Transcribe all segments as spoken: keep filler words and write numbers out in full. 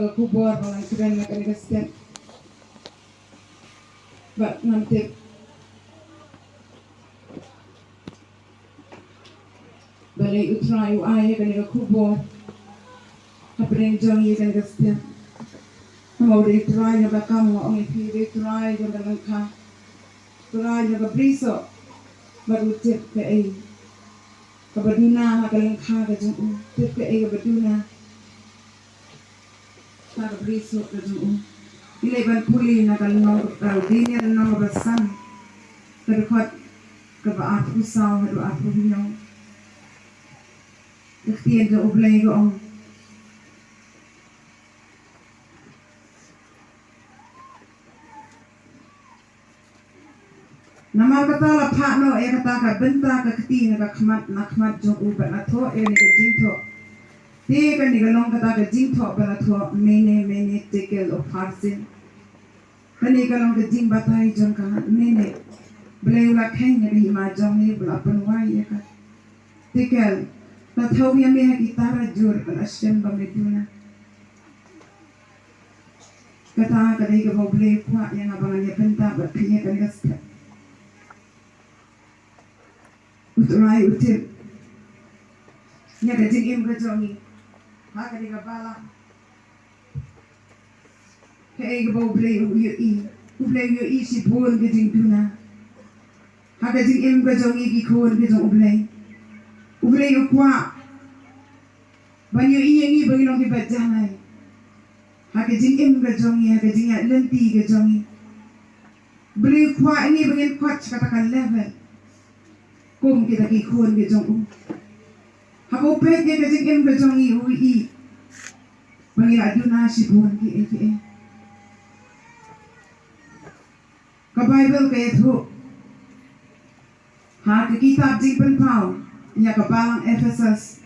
Ka khubor ba ngan kren na kane ka step. Bad ngam tip balei U Trai u ai ïa kane ka khubor hapdeng jong ngi kane ka step. Namar u dei U Trai jong ka kam, nga ong ïa phi, u dei U Trai jong ka lyngkha, U Trai jong ka brisoh. Bad u tip kaei kaba duna ha ka lyngkha ka jong u, tip kaei kaba duna ha ka brisoh ka jong u. Ngi leit ban pule na ka lynnong, ka Daniel lynnong kaba san, ka dkhot kaba arphew saw haduh arphew hynñiew. Ka ktien jong U Blei ka ong: Namar kata la phah noh ïa kata ka bynta ka kti na ka khmat, na khmat jong u, bad la thoh ïa kane ka jingthoh. Te kane ka long kata ka jingthoh ba la thoh: Mene, Mene, Tekel, Upharsin. Kane ka long ka jingbatai jong ka: Mene, Blei u la kheiñ ïa ka hima jong me, u la pynwai ïa ka. Tekel, la thew ïa me ha ki tarajur, bad la shem ba me duna. Kata ka dei kaba U Blei u kwah ïa nga ba ngan ïa bynta bad phi ha kane ka step. U Trai u tip ïa ka jingim ka jong ngi ha kane ka balang. Kaei kaba U Blei u ïohi? U Blei u ïohi shibun ka jingduna ha ka jingim ka jong ngi ki khun ka jong U Blei. U Blei u kwah ban ïohi ïa ngi ba ngi long kiba jalai ha ka jingim ka jong ngi, ha ka jingïaid lynti ka jong ngi. U Blei u kwah ïa ngi ba ngin kot sha kata ka level kum kita ki khun ki jong u. Haba u peit ïa ka jingim ka jong ngi, u ïohi ba ngi la duna shibun kiei kiei. Ka Baibl ka ïathuh ha ka kitab Jingpynpaw ïa ka balang Ephesus.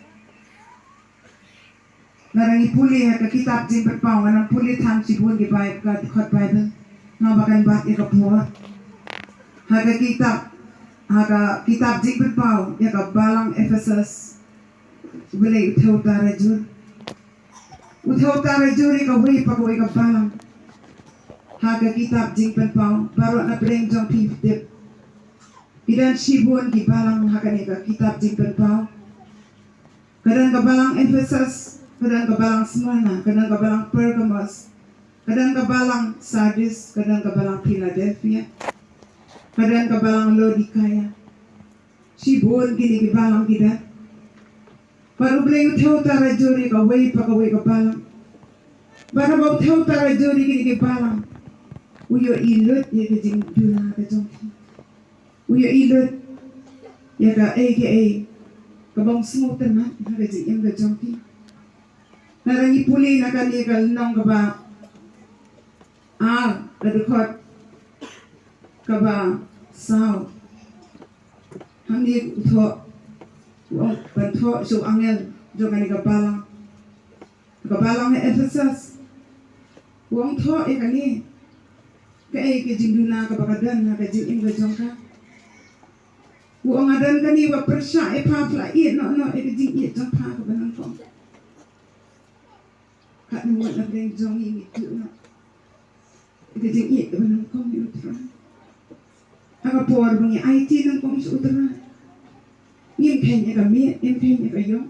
Lada ngi pule ha ka kitab Jingpynpaw, ngan ym pule than shibun ki Bai-, ka dkhot Baibl, namar ba kan bat ïa ka por. Ha ka kitab, ha ka kitab Jingpynpaw ïa ka balang Ephesus, U Blei u thew tarajur. U thew tarajur ïa kawei pa kawei ka balang ha ka kitab Jingpynpaw. Baroh na pdeng jong phi phi tip, ki don shibun ki balang ha kane ka kitab Jingpynpaw. Ka don ka balang Ephesus, ka don ka balang Smyrna, ka don ka balang Pergamos, ka don ka balang Sardis, ka don ka balang Philadelphia, ka don ka balang Laodikaia. Shibun kine ki balang ki don. Bad U Blei u thew tarajur ïa kawei pa kawei ka balang. Bad haba u thew tarajur ïa kine ki balang, u ïohi lut ïa ka jingduna ka jong ki. U ïohi lut ïa kaei kaei kaba ym sngewtynnat ha ka jingim ka jong ki. Lada ngi pule na kane ka lynnong kaba ar, ka dkhot kaba saw. Hangne u thoh, u ong, ban thoh sha u angel jong kane ka balang, ka balang ha Ephesus. U ong, thoh ïa kane, kaei ka jingduna kaba ka don ha ka jingim ka jong ka. U ong, nga don kane, wat pyrshah ïa pha, pha la ïeit noh noh ïa ka jingïeit jong pha kaba nyngkong. Katno ngut na pdeng jong ngi ngi tip noh ïa ka jingïeit kaba nyngkong ïa U Trai. Ha ka por ba ngi aiti nyngkong sha U Trai, ngim kheiñ ïa ka miet, ngim kheiñ ïa ka ïong,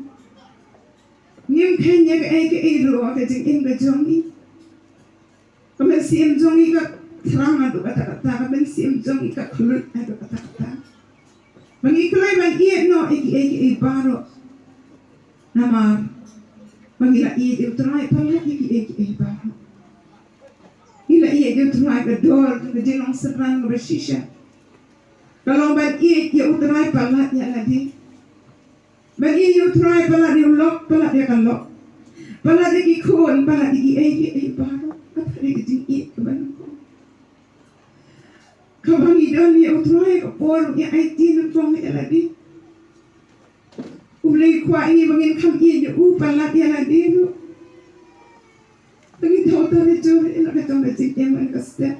ngim kheiñ ïa kaei kaei ruh ha ka jingim ka jong ngi. Ka mynsiem jong ngi ka thrang haduh katta katta, ka mynsiem jong ngi ka khluit haduh katta katta. Ba ngi kloi ban ïeit noh ïa kiei kiei baroh. Namar ba ngi la ïeit ïa U Trai palat ïa kiei kiei baroh. Ngi la ïeit ïa U Trai, ka dor ka jinglong synran kaba shisha ka long ban ïeit ïa U Trai palat ïa lade. Ban ïeit ïa U Trai palat ïa u lok, palat ïa ka lok, palat ïa ki khun, palat ïa kiei kiei baroh. Kata ka dei ka jingïeit kaba nyngkong. Kaba ngi don ïa U Trai, ka por ngi aiti nyngkong ïa lade, U Blei u kwah ïa ngi ba ngin kham ïeit ïa u palat ïa lade ruh. Ba ngi thew tarajur ïa la ka jong ka jingim ha kane ka step.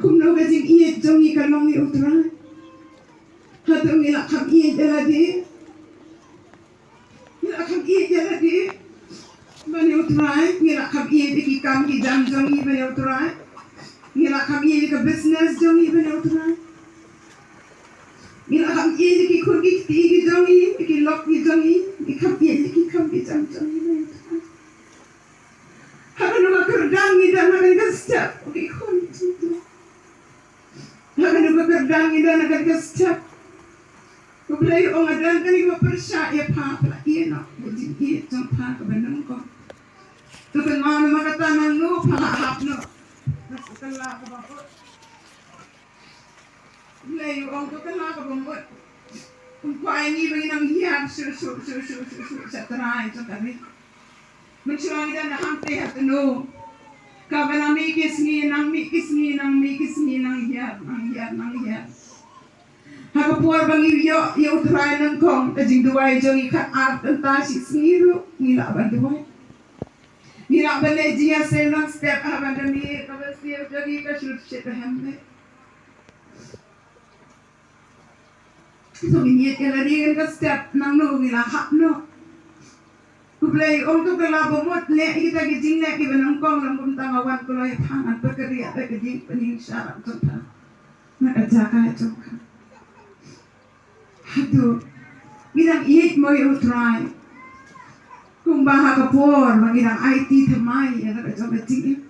Kumno ka jingïeit jong ngi ka long ïa U Trai? Hato ngi la kham ïeit ïa lade? Ngi la kham ïeit ïa lade ban ïa U Trai, ngi la kham ïeit ïa ki kam ki jam jong ngi ban ïa u Trai. Ngi la kham ïeit ïa ka business jong ngi ban ïa u Trai. Ngi la kham ïeit ïa ki khun ki kti ki jong ngi, ïa ki lok ki jong ngi, ngi kham ïeit ïa ki kam ki jam jong ngi ban ïa u Trai. Ha kano ka kyrdan ngi don ha kane ka step, ki khun ki jong ngi. Ha kano ka kyrdan ngi don ha kane ka step. Ko Blei, ong nga don kane kaba pyrshah ïa pha, pha la ïeh noh ka jingïeit jong pha kaba nyngkong. To kynmaw namar kata nangno pha la hap noh. Ka kylla kaba mut. Blei u ong to kylla kaba mut. Um kwah ïa ngi ba ngin nang hiar shuh shuh shuh shuh shuh shuh sha trai jong ka ri. Mynshuwa ngi don na hangtei ha tnu. Kaba nang mih ki sngi, nang mih ki sngi, nang mih ki sngi, nang hiar, nang hiar, nang hiar. Ha ka por ba ngi ïoh ïa u Trai nyngkong, ka jingduwai jong ngi khatar kynta shi sngi ruh ngi lah ban duwai. Ngi lah ban leh jingïaseng nang step ha ban da mih kaba sniew jong ngi ka shu shit ba hem leh. To ngin ïeit ïa lade ngan ka step nangno ngi la hap noh. Ko Blei ong to kylla ba mut leh ïa kita ki jingleh kiba nyngkong lem kumta nga wan kloi pha ngan pynkynriah da ka jingpynim sharak jong pha. Na ka jaka jong pha. Haduh ngi dang ïeit mo ïa u Trai. Kumba ha ka por ba ngi dang aiti thymmai ïa la ka jong ka jingim.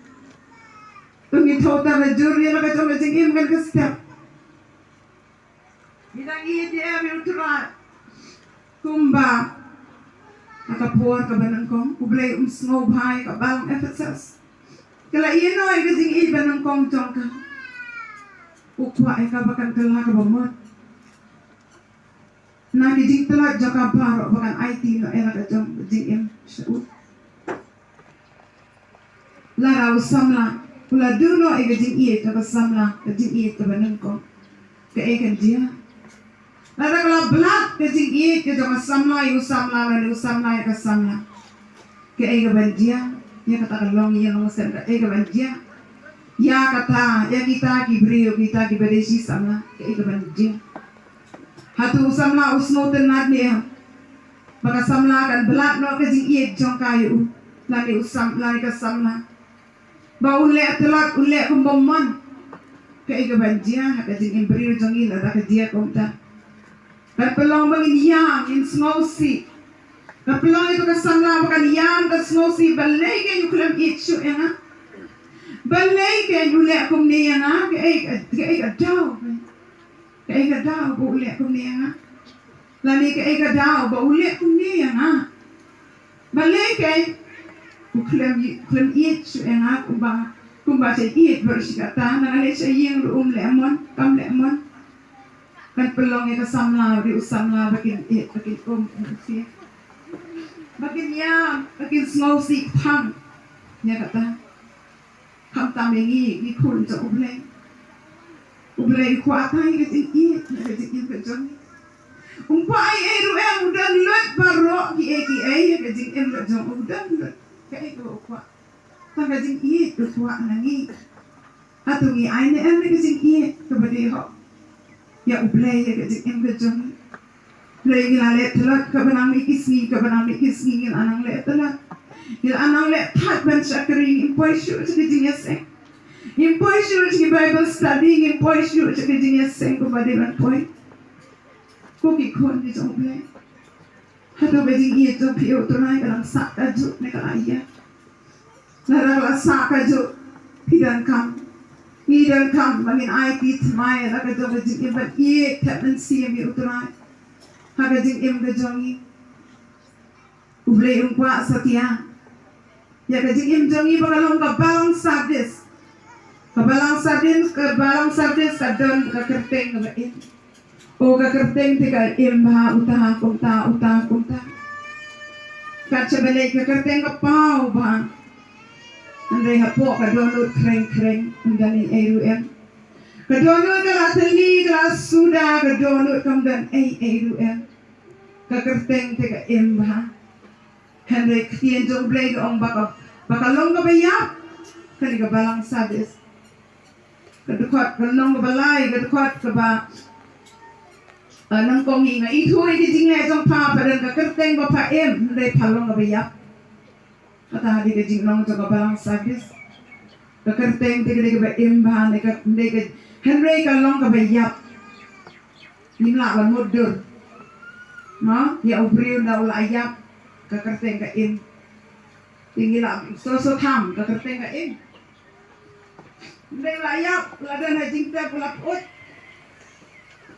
To ngi thaw tang la jur ïa la ka jong ka jingim ngan ka step. Ngi dang ïeit ïa u Trai. Kumba ha ka por kaba nyngkong U Blei um sngewbha ïa ka balang Ephesus. Ka la ïeh noh ïa ka jingïeit ba nyngkong jong ka. U kwah ïa ka ba kan kylla kaba mut. Na ki jingtlot jong ka baroh ba kan aiti noh ïa la ka jong ka jingim sha u. Lada u samla u la duh noh ïa ka jingïeit kaba samla, ka jingïeit kaba nyngkong, kaei kan jia? Lada ka la blad ka jingïeit ka jong ka samla ïa u samla lane u samla ïa ka samla, kaei kaban jia? Ïa kata ka longïing longsem kaei kaban jia? Ïa kata, ïa kita ki briew, kita kiba dei shi samla, kaei kaban jia? Hato u samla u sngewtynnad ne em ba ka samla kan blad noh ka jingïeit jong ka ïa u, lane u sam, lane ka samla? Ba u leh tlot, u leh kum bym mon. Kaei kaban jia ha ka jingim briew jong ngi lada ka jia kumta? Kan pynlong ba ngin ïam, ngin sngewsih. Kan pynlong ïa ka samla ba kan ïam, kan sngewsih, balei kein u khlem ïeit shuh ïa nga? Balei kein u leh kumne ïa nga? Kaei, kaei ka daw? Kaei ka daw ba u leh kumne ïa nga? Lane kaei ka daw ba u leh kumne ïa nga? Balei kein u khlem, khlem ïeit shuh ïa nga kumba, kumba sha ïeit baroh shi katta? Nga leh sha ïing ruh um leh mon, kam leh mon. Kan pynlong ïa ka samla, u dei u samla ba kin ïeit, ba kin um, ba kin ïeit, ba kin ïam, ba kin sngewsih phang. Ïa kata. Khamtam ïa ngi, ngi khun jong U Blei. U Blei u kwah tang ïa ka jingïeit, ïa ka jingim ka jong ngi. Um kwah ei ei ruh em, u don lut baroh kiei kiei ïa ka jingim ka jong u, u don lut. Kaei kaba u kwah? Tang ka jingïeit u kwah na ngi. Hato ngi ai ne em ïa ka jingïeit kaba dei hok ïa U Blei ïa ka jingim ka jong ngi? Hynrei ngi la leh tlot, kaba nang mih ki sngi, kaba nang mih ki sngi ngi la nang leh tlot. Ngi la nang leh thait ban shakri, ngim poi shuh sha ka jingïaseng. Ngim poi shuh sha ki Bible study, ngim poi shuh sha ka jingïaseng kumba dei ban poi. Ko ki khun ki jong U Blei, hato ka jingïeit jong phi ïa U Trai ka dang sah kajuh ne ka la ïa? Lada ka la sah kajuh, phi donkam, ngi donkam ba ngin aiti thymmai la ka jong ka jingim ban ïeit thep mynsiem ïa U Trai ha ka jingim ka jong ngi. U Blei um kwah satia ïa ka jingim jong ngi ba ka long ka balang Sardis. Ka balang Sardis, ka balang Sardis ka don ka kyrteng kaba im. O ka kyrteng te ka im bha, uta kumta, uta kumta. Kat shaba leit ka kyrteng ka paw bha. Hynrei hapoh ka dohnud khreng khreng, ym don ei ei ruh em. Ka dohnud ka la thylli, ka la suda, ka dohnud kam don ei ei ruh em. Ka kyrteng te ka im bha. Hynrei ka ktien jong U Blei ka ong ba ka, ba ka long kaba ïap. Kane ka balang Sardis. Ka dkhot, ka lynnong kaba lai, ka dkhot kaba, ah, nyngkong, nga ithuh ïa ki jingleh jong pha, pha don ka kyrteng ba pha im, hynrei pha long kaba ïap. Kata dei ka jinglong jong ka balang Sardis. Ka kyrteng te ka dei kaba im bha, ne ka dei ka, hynrei ka long kaba ïap. Ngim lah ban mutdur. Mo, ïa u briew ynda u la ïap, ka kyrteng ka im. Te ngi lah sngewthuh, ka kyrteng ka im. Hynrei u la ïap, u la don ha jingtep, u la pyut.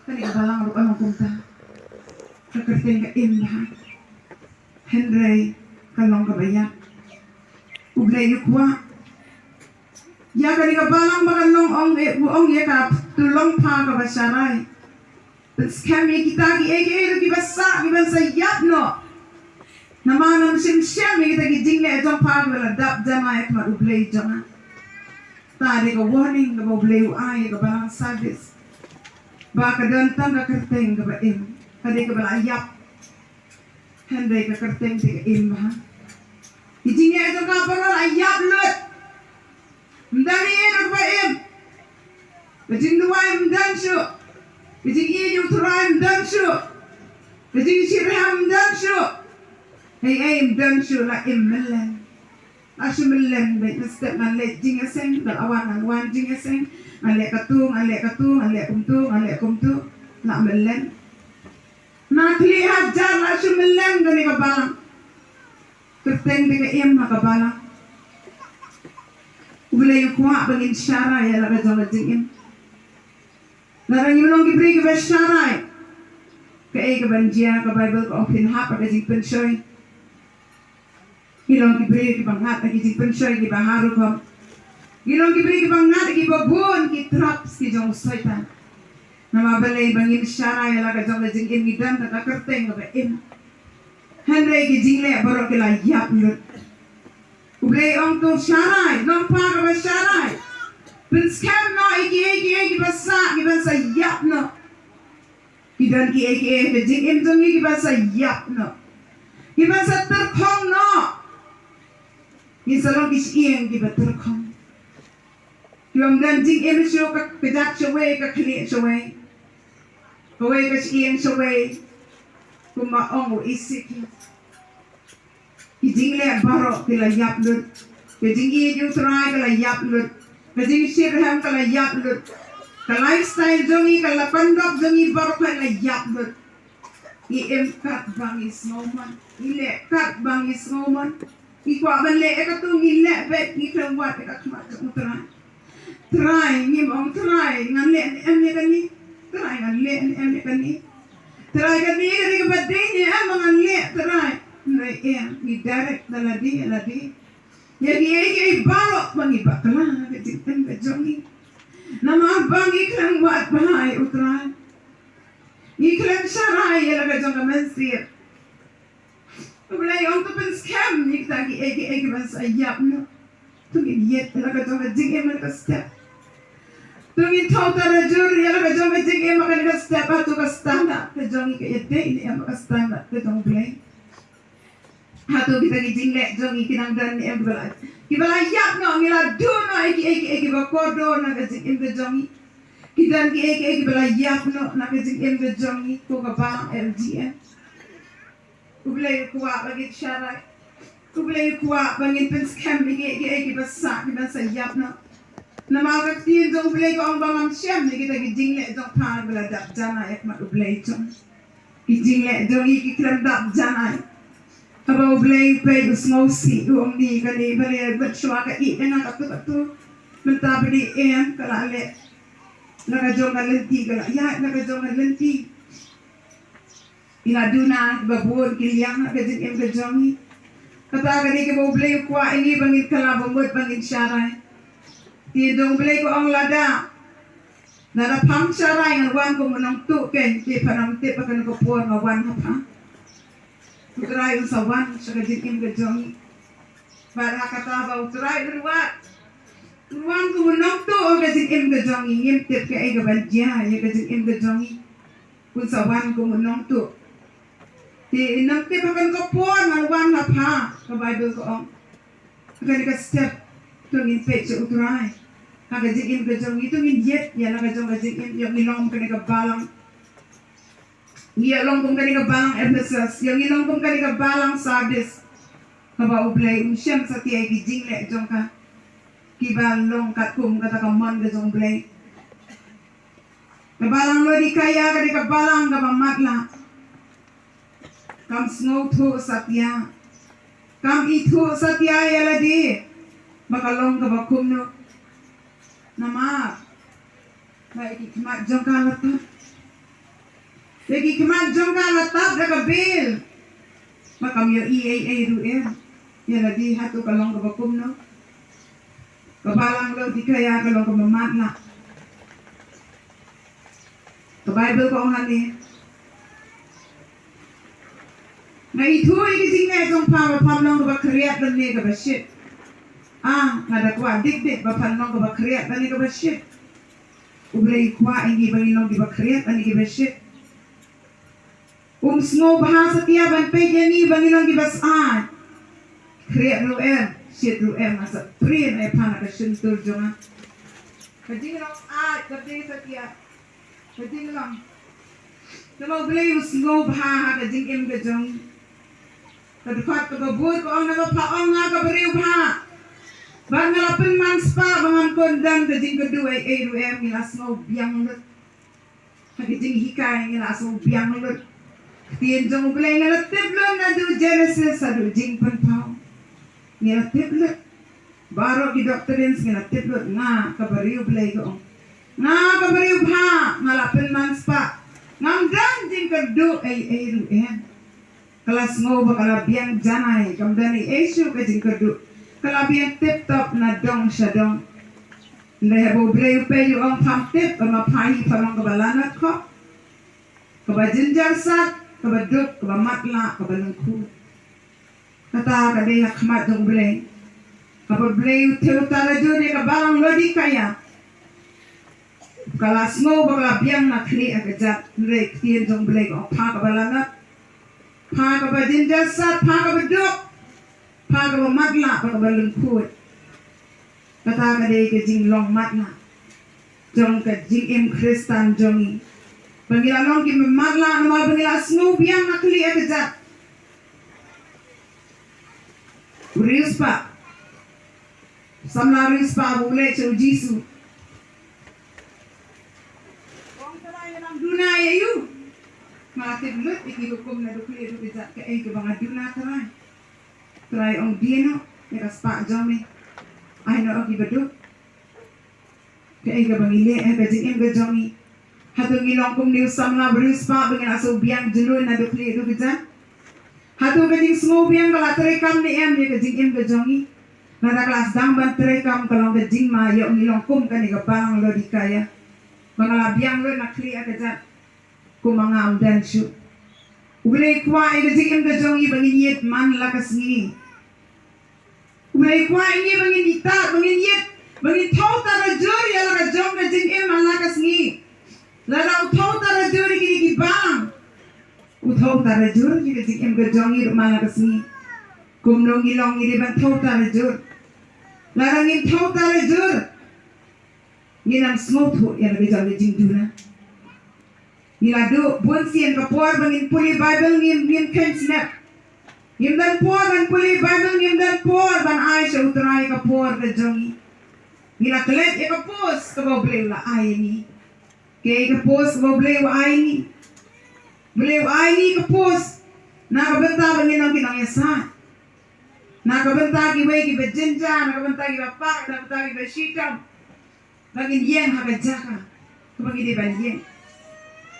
Kane ka balang ruh ka long kumta. Ka kyrteng ka im bha. Hynrei ka long kaba ïap. U Blei u kwah ïa kane ka balang ba kan long, ong, eh, u ong ïa ka, to long pha kaba sharai. Pynskhem ïa kita kiei kiei ruh kiba sah, kiban sa ïap noh. Namar ngam shym shem ïa kita ki jingleh jong pha kiba la dap janai ha khmat U Blei jong nga. Ta dei ka warning kaba U Blei u ai ïa ka balang Sardis. Ba ka don tang ka kyrteng kaba im. Ka dei kaba la ïap. Hynrei ka kyrteng te ka im bha. Ki jingeh jong ka baroh la ïap lut. Ym don ei ei ruh ba im. Ka jingduwai ym don shuh. Ka jingïeit ïa U Trai ym don shuh. Ka jingshitrhem ym don shuh. Ei ei ym don shuh, la im mlien. La shu mlien beit, mynstep ngan leit jingïaseng, da la wan ngan wan jingïaseng, ngan leh katu, ngan leh katu, ngan leh kumtu, ngan leh kumtu. La mlien. Na khlieh hajar la shu mlien kane ka balang. Kyrteng te ka im ha ka balang. U Blei u kwah ba ngin sharai ïa la ka jong ka jingim. Lada ngim long ki briew kiba sharai, kaei kaban jia? Ka Baibl ka ong phin hap ha ka jingpynshoi. Ngi long ki briew kiba ngat ha ki jingpynshoi kiba har rukom. Ngi long ki briew kiba ngat ha kiba bun ki traps ki jong u Soitan. Namar balei? Ba ngim sharai ïa la ka jong ka jingim, ngi don tang ka kyrteng kaba im. Hynrei ki jingleh baroh ki la ïap lut. U Blei ong to sharai, long pha kaba sharai. Pynskhem noh ïa kiei kiei kiba sah, kiban sa ïap noh. Ki don kiei kiei ha ka jingim jong ngi kiban sa ïap noh. Kiban sa tyrkhong noh. Ngin sa long ki shyieng kiba tyrkhong. Ki bym don jingim shuh, ka kjat shawei, ka khlieh shawei. Kawei ka shyieng shawei. Kumba ong u Esekiel. Ki jingleh baroh ki la ïap lut. Ka jingïeit ïa U Trai ka la ïap lut. Ka jingshitrhem ka la ïap lut. Ka lifestyle jong ngi, ka la pyndap jong ngi baroh ka la ïap lut. Ngi im katba ngi sngew mon. Ngi leh katba ngi sngew mon. Ngi kwah ban leh ïa katu, ngi leh beit, ngi khlem wad ïa ka khmat jong U Trai. Trai, ngim ong Trai, ngan leh ne em ïa kane. Trai, ngan leh ne em ïa kane. Trai, kane ka dei kaba dei ne em ba ngan leh, Trai. Hynrei em, ngi direct na lade ïa lade. Ïa kiei kiei baroh ba ngi bakla ha ka jingim ka jong ngi. Namar ba ngi khlem wad bha ïa U Trai. Ngi khlem sharai ïa la ka jong ka mynsiem. U Blei ong to pynskhem ïa kita kiei kiei kiban sa ïap noh. To ngin ïit ïa la ka jong ka jingim ha ka step. To ngin thaw tarajur ïa la ka jong ka jingim ha ka step. Hato ka standard ka jong ngi ka ïadei ne em ha ka standard ka jong U Blei? Hato kita ki jingleh jong ngi ki nang don ne em kiba la, kiba la ïap noh, ngi la duh noh ïa kiei kiei kiba kordor na ka jingim ka jong ngi. Ki don kiei kiei kiba la ïap noh na ka jingim ka jong ngi, ko ka balang L D M. U Blei u kwah ba ngin sharai. U Blei u kwah ba ngin pynskhem ïa kiei kiei kiba sah, kiban sa ïap noh. Namar ka ktien jong U Blei ka ong ba ngam shem ïa kita ki jingleh jong pha ba la dap janai ha khmat U Blei jong. Ki jingleh jong ngi ki khlem dap janai. Haba U Blei u peit u sngewsih, u ong ni kane balei bad shuwa ka ïeh ïa nga katu katu. Mynta ba dei em ka la leh. La ka jong ka lynti ka la ïaid, la ka jong ka lynti. Ngi la duna ba bun ki liang ha ka jingim ka jong ngi. Kata ka dei kaba U Blei u kwah ïa ngi ba ngin kylla ba mut ba ngin sharai. Te dong U Blei ka ong lada, lada pham sharai ngan wan kum u nongtuh, keiñ te phan ym tip ba kan ka por nga wan ha pha. U Trai un sa wan sha ka jingim ka jong ngi. Bad ha kata ba U Trai un wan, un wan kum u nongtuh ha ka jingim ka jong ngi, ngim tip kaei kaban jia ïa ka jingim ka jong ngi. Un sa wan kum u nongtuh. Te ngim tip ha kan ka por ngan wan ha pha, ka Baibl ka ong. Ha kane ka step to ngin peit sha U Trai. Ha ka jingim ka jong ngi to ngin ïit ïa la ka jong ka jingim, ïa ngi long kane ka balang. Ngi ïa long kum kane ka balang Ephesus, ïa ngi long kum kane ka balang Sardis. Haba U Blei um shem satia ïa ki jingleh jong ka, kiba long katkum kata ka mon ka jong U Blei. Ka balang Laodikaia ka dei ka balang kaba matlah. Kam sngewthuh satia. Kam ithuh satia ïa lade ba ka long kaba kumno. Namar ba ïa ki khmat jong ka la tap. Ïa ki khmat jong ka la tap da ka bil. Ba kam ïohi ei ei ruh em. Ïa lade hato ka long kaba kumno. Ka balang Laodikaia ka long kaba matlah. Ka Baibl ka ong hangne. Nga ithuh ïa ki jingleh jong pha ba phan long kaba khriat lane kaba shit. Ah, nga da kwah dik dik ba phan long kaba khriat lane kaba shit. U Blei u kwah ïa ngi ba ngin long kiba khriat lane kiba shit. Um sngewbha satia ban peit ïa ngi ba ngin long kiba syaid. Khriat ruh em, shit ruh em, nga sa prin ai pha na ka shyntur jong nga. Ka jinglong syaid ka dei satia. Ka jinglong. Tangba U Blei u sngewbha ha ka jingim ka jong. Ka dkhot kaba bud ka ong, naba pha ong nga ka briew bha. Bad nga la pynman spah ba ngam kwah don ka jingkyrduh ei ei ruh em, ngi la sngew biang lut. Ha ka jinghikai ngi la sngew biang lut. Ktien jong U Blei ngi la tip lut naduh Genesis haduh Jingpynpaw. Ngi la tip lut. Baroh ki doctrines ngi la tip lut, nga ka briew Blei ka ong. Nga ka briew bha, nga la pynman spah. Ngam don jingkyrduh ei ei ruh em. Ka la sngew ba ka la biang janai, kam don ei ei shuh ka jingkyrduh. Ka la biang tip top na dong sha dong. Hynrei haba U Blei u peit u ong pham tip, ba ma pha hi pha long kaba lanot khop. Kaba jynjar sat, kaba duk, kaba matlah, kaba lyngkhuh. Kata ka dei ha khmat jong U Blei. Haba U Blei u thew tarajur ïa ka balang Laodikaia. Ka la sngew ba ka la biang na khlieh ha kjat, hynrei ktien jong U Blei ka ong pha kaba lanot. Pha kaba jynjar sat, pha kaba duk. Pha kaba matlah, pha kaba lyngkhuh. Kata ka dei ka jinglong matlah jong ka jingim Khristan jong ngi. Ba ngi la long kiba matlah namar ba ngi la sngew biang na khlieh ha kjat. U riewspah. Samla riewspah ba u leit sha u Jisu. Ong Trai, ngan duna ïa u. Nga la tip lut ïa ki hukum naduh khlieh haduh kjat, kaei kaba nga duna Trai. Trai ong, die noh ïa ka spah jong me. Ai noh ïa ki baduk. Kaei kaba ngi leh ha ka jingim ka jong ngi. Hato ngi long kumne u samla ba riewspah ba ngi la sngew biang jyllun naduh khlieh haduh kjat. Hato ka jingsngew biang ka la treikam ne em ïa ka jingim ka jong ngi. Lada ka la sdang ban treikam ka long ka jingma ïoh ngi long kum kane ka balang Laodikaia. Ba nga la biang lut na khlieh ha kjat. Kum ma nga ym don shuh. U Blei u kwah ïa ka jingim ka jong ngi ba ngin ïit man la ka sngi. U Blei u kwah ïa ngi ba ngin ïit, ba ngin ïit, ba ngin thew tarajur ïa la ka jong ka jingim man la ka sngi. Lada u thew tarajur ïa kine ki balang, u thew tarajur ïa ka jingim ka jong ngi ruh man la ka sngi. Kumno ngi long ngi dei ban thew tarajur. Lada ngim thew tarajur, ngin ym sngewthuh ïa la ka jong ka jingduna. Ngi la duh bun sien ka por ba ngin pule Baibl ngim, ngim kheiñ snep. Ngim don por ban pule Baibl, ngim don por ban ai sha U Trai ka por ka jong ngi. Ngi la klet ïa ka post kaba U Blei u la ai ïa ngi. Kaei ka post kaba U Blei u ai ïa ngi? U Blei u ai ïa ngi ka post na ka bynta ba ngin long ki nongïasaid. Na ka bynta kiwei kiba jynjar, na ka bynta kiba pang, na ka bynta kiba shitom. Ba ngin ïeng ha ka jaka kaba ngi dei ban ïeng.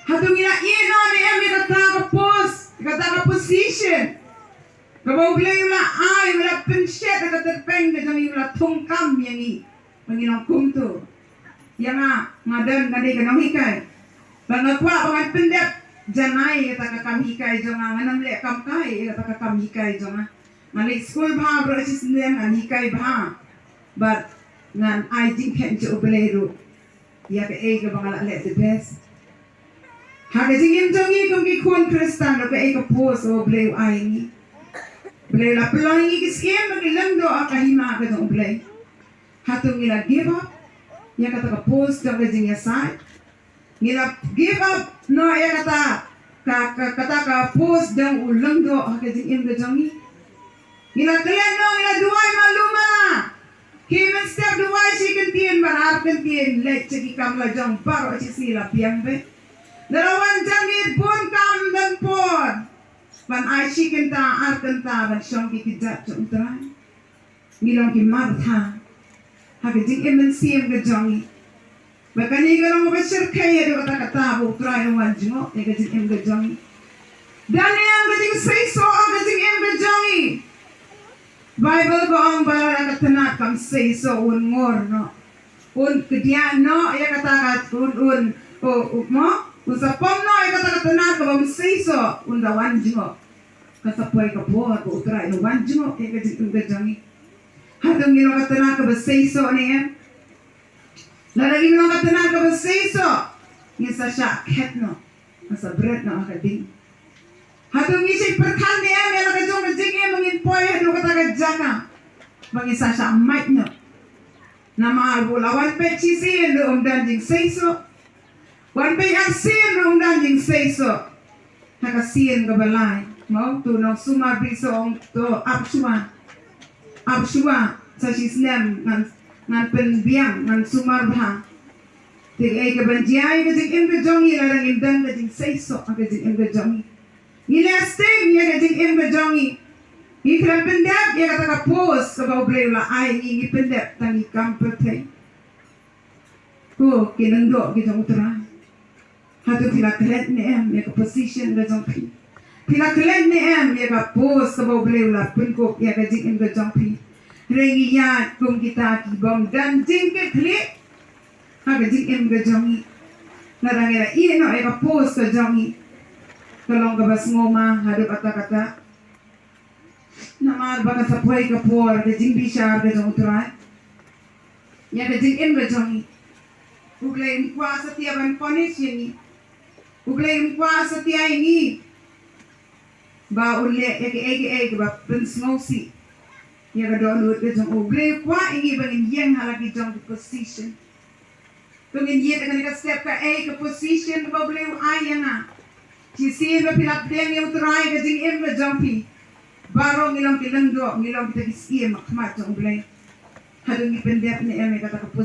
Hato ngi la ïeh noh ne em ïa kata ka post, ïa kata ka position kaba U Blei u la ai, u la pynshet ha ka tyrpeng ka jong ngi, u la thung kam ïa ngi ba ngin long kumto? Ïa nga, nga don, nga dei ka nonghikai. Ba nga kwah ba ngan pyndep janai ïa kata ka kam hikai jong nga, ngan ym leh kam kai ïa kata ka kam hikai jong nga. Nga leit skul bha baroh shi snem, ngan hikai bha. Bad ngan ai jingkheiñ sha U Blei ruh ïa kaei kaba nga la leh the best. Ha ka jingim jong ngi kum ki khun Khristan ruh, kaei ka post kaba U Blei u ai ïa ngi? U Blei u la pynlong ïa ngi ki siem ba ngin lyngdoh ha ka hima ka jong U Blei. Hato ngi la give up ïa kata ka post jong ka jingïasaid? Ngi la give up noh ïa kata ka, ka, kata ka post jong u lyngdoh ha ka jingim ka jong ngi? Ngi la klet noh, ngi la duwai malu mala. Ki mynstep duwai shi kyntien bad ar kyntien, leit sha ki kam la jong baroh shi sngi la biang beit. Ngi la wan jam ïa bun kam don por ban ai shi kynta ar kynta ban shong ki kjat jong U Trai. Ngi long ki martyr ha ka jingim mynsiem ka jong ngi. Ba kane ka long kaba shyrkhei ïa kata kata ba U Trai u wan jngoh ïa ka jingim ka jong ngi. Dang ïa ka jingseisoh ha ka jingim ka jong ngi. Baibl ka ong ba lada ka tnat kam seisoh un ngor noh, un kdiah noh ïa kata ka, un, un, u, u, mo, un sa pom noh ïa kata ka tnat kaba ym seisoh, un da wan jngoh. Ka sa poi ka por ba U Trai u wan jngoh ïa ka jingim ka jong ngi. Hato ngi long ka tnat kaba seisoh ne em? Lada ngim long ka tnat kaba seisoh, ngin sa shah khet noh, ngin sa bret noh ha ka ding. Hato ngi shait pyrkhat ne em ïa la ka jong ka jingim ba ngin poi haduh kata ka jaka ba ngin sa shah mait noh? Namar ba la wan peit shisien ruh ym don jingseisoh. Wan peit arsien ruh ym don jingseisoh. Ha ka sien kaba lai, mo, to nang sumar biang, to ap shuwa. Ap shuwa sa shisnem ngan, ngan pynbiang, ngan sumar bha. Te kaei kaban jia ïa ka jingim ka jong ngi lada ngim don ka jingseisoh ha ka jingim ka jong ngi? Ngi leh sting ïa ka jingim ka jong ngi. Ngi khlem pyndep ïa kata ka post kaba U Blei u la ai ngi, ngi pyndep tang ïa ki kam pyrthei. Ko ki nongdoh ki jong U Trai, hato phi la klet ne em ïa ka position ka jong phi? Phi la klet ne em ïa ka post kaba U Blei u la pynkup ïa ka jingim ka jong phi? Hynrei ngi ïaid kum kita ki bym don jingkitkhlieh ha ka jingim ka jong ngi. Lada ngi la ïeh noh ïa ka post ka jong ngi, ka long kaba sngewma haduh katta katta. Namar ba ka sa poi ka por ka jingbishar ka jong U Trai ïa ka jingim ka jong ngi. U Blei um kwah satia ban punish ïa ngi. U Blei um kwah satia ïa ngi ba un leh ïa kaei kaei kaba pynsngewsih ïa ka dohnud ka jong u. U Blei u kwah ïa ngi ba ngin ïeng ha la ki jong ki position. To ngin ïeit ha kane ka step, kaei ka position kaba U Blei u ai ïa nga. Shisien ba phi la pdiang ïa U Trai ha ka jingim ka jong phi, baroh ngi long ki lyngdoh, ngi long kita ki syiem ha khmat jong U Blei. Hato ngi pyndep ne em ïa kata ka position?